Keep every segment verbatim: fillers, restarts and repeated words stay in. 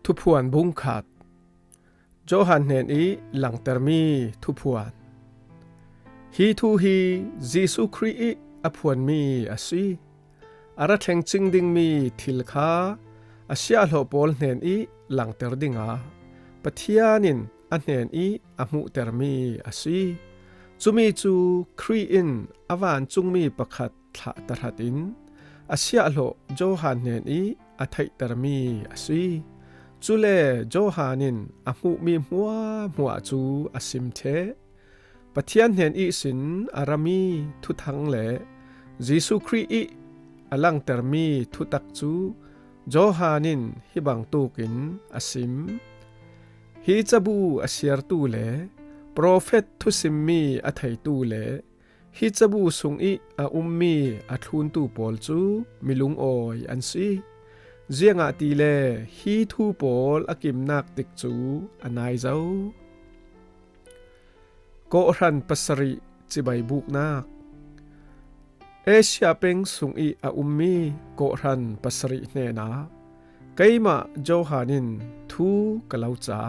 Thuphuan bung khat. Johan hnen ih langtermi thuphuan. Hi thu hi Jesuh Khrih ih a phuanmi a si. A ra thleng cing dingmi thil kha a siahhlawh pawl hnen ih langter dinga Pathian in a hnen ih a hmuhtermi a si. Cumi cu Khrih in a vancungmi pakhat thlah tahratin a siahhlawh Johan hnen ih a theihtermi a si. Cule Johan in a hmuhmi hmuahhmuah cu a sim ṭheh. Pathian hnen ihsin a rami thuthang le Jesuh Khrih ih a langtermi thutak cu Johan in hi bangtukin a sim. Hi cabu a siartu le profet thusimmi a theitu le hi cabu sungih a ummi a thluntu pawl cu mi lungawi an si. Ziangahtile hi thu pawl a kimnak tik cu a nai zo. Kawhhran pasarih cibai buknak. Asia peng sungih a ummi kawhhran pasarih hnenah keimah Johan in thu ka lo ca.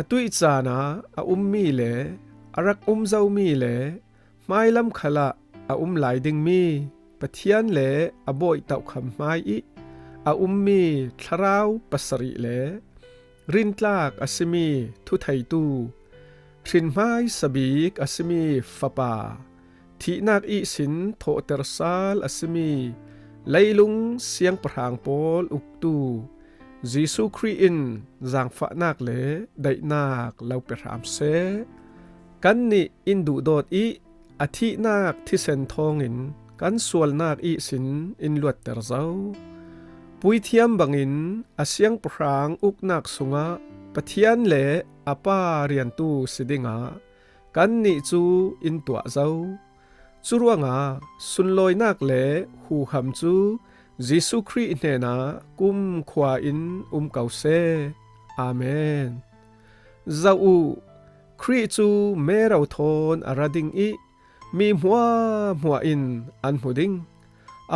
A tuih caan ah a ummi le a rak um zomi le hmailam khalah a um lai dingmi Pathian le a bawi tohkham hmai ih a ummi thlarau pasarih le rintlak a simi thutheitu, hrin hmaisa bik a simi Fapa, thihnak ihsin thawhter sal a simi leilung siangpahrang pawl uktu Jesuh Khrih in zaangfahnak le daihnak lo pe hram seh. Kannih in duhdawt ih a thihnak thisen thawngin kan sualnak ihsin in luatter zo. Puithiam bangin a siangpahrang uknak sungah Pathian le a Pa riantu si dingah kannih cu in tuah zo. Curuangah sunlawinak le huham cu Jesuh Khrih hnenah kumkhua in um ko seh. Amen. Zoh uh, Khrih cu mero thawn a ra ding ih mi hmuahhmuah in an hmu ding.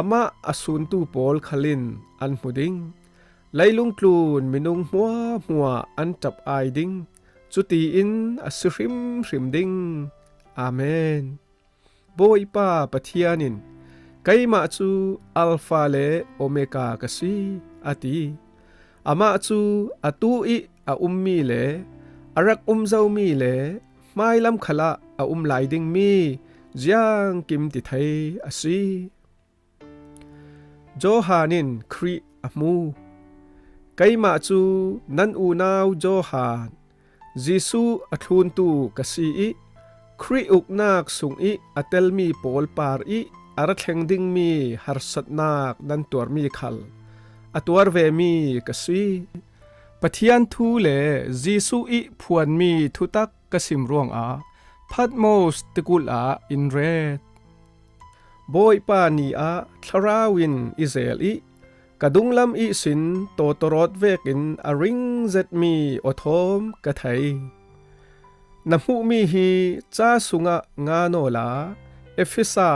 Amah a suntu pawl khal in an hmu ding. Leilung tlun minung hmuahhmuah an ṭap-ai ding. Cutiin a si hrimhrim ding. Amen. Bawipa Pathian in, "Keimah cu Alfa le Omega ka si," a ti. Amah cu a tu ih a ummi le a rak um zomi le hmailam khalah a um lai dingmi ziangkim ti thei a si. Johan in Khrih a hmu. Keimah cu nan unau Johan, Jesuh a thluntu ka si ih Khrih uknak sungih a telmi pawl par ih a ra thleng dingmi harsatnak nan tuarmi khal a tuar vemi ka si. Pathian thu le Jesuh ih phuanmi thutak ka sim ruangah Patmos tikulh ah in ret. Bawipa ni ah thlarau in i zel ih ka dunglam ihsin tawtawrawt vekin a ring zetmi aw thawm ka thei. Na hmuhmi hi ca sungah nga nawla Efesa,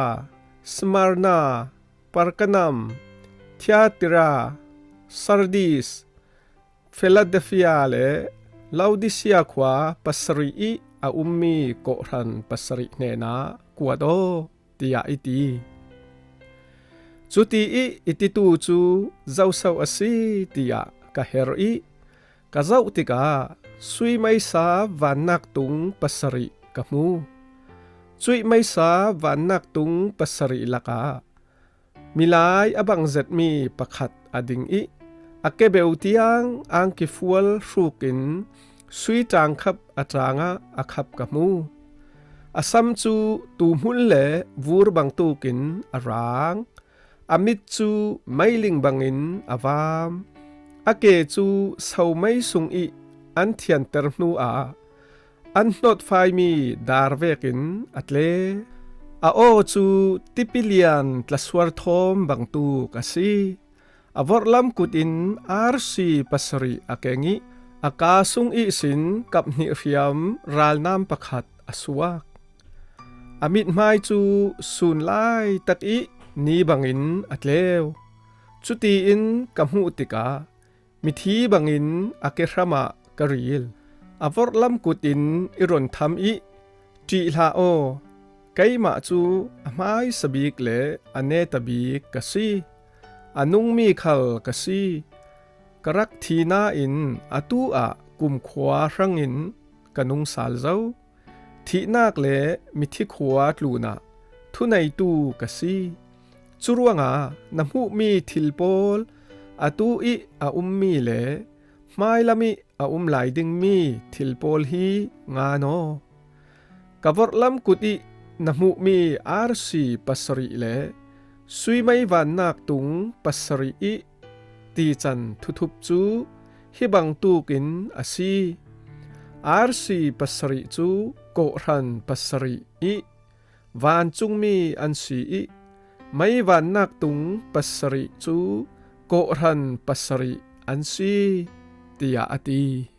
Smarna, Pergamum, Thiatira, Sardis, Filadelfia le Laodisia khua pasarih ih a ummi kawhhran pasarih hnenah kuat aw, tiah i ti. Cuti ih i titu cu zoso a si, tiah ka herh ih ka zoh tikah sui meisa vannak tung pasarih ka hmu. Cuih meisa vannak tung pasarih lakah milai a bang zetmi pakhat a ding ih a kebeu tiang angkifual hrukin sui ṭaangkhap a ṭaangah a khap ka hmu. A sam cu tuuhmul le vur bangtukin a raang, a mit cu meiling bangin a vaam, a ke cu somei sungih an thianter hnuah an hnawtfaimi dar vekin a tle. A aw cu tipilian tlasuar thawm bangtuk a si. A vorhlam kut in arsi pasarih a keng ih a kaa sung ihsin kaphnih hriam ralnam pakhat a suak. A mithmai cu sun laitak ih ni bangin a tleu. Cutiin ka hmuh tikah mithi bangin a kehramah ka ril. A vorhlam kutin i ron tham ih, "Ṭih hlah aw, keimah cu a hmaisa bik le a neta bik ka si. A nungmi khal ka si. Ka rak thi nain atu ah kumkhua hrangin ka nung sal zo. Thihnak le mithi khua tlunah thuneitu ka si. Curuangah na hmuhmi thil pawl, atu ih a ummi le hmailam ih a um lai dingmi thil pawl hi ngan aw. Ka vorhlam kut ih na hmuhmi arsi pasarih le suimei vannak tung pasarih ih tican thuthup cu hi bangtukin a si. Arsi pasarih cu kawhhran pasarih ih vancungmi an si ih, mei vannak tung pasarih cu kawhhran pasarih an si," tiah a ti.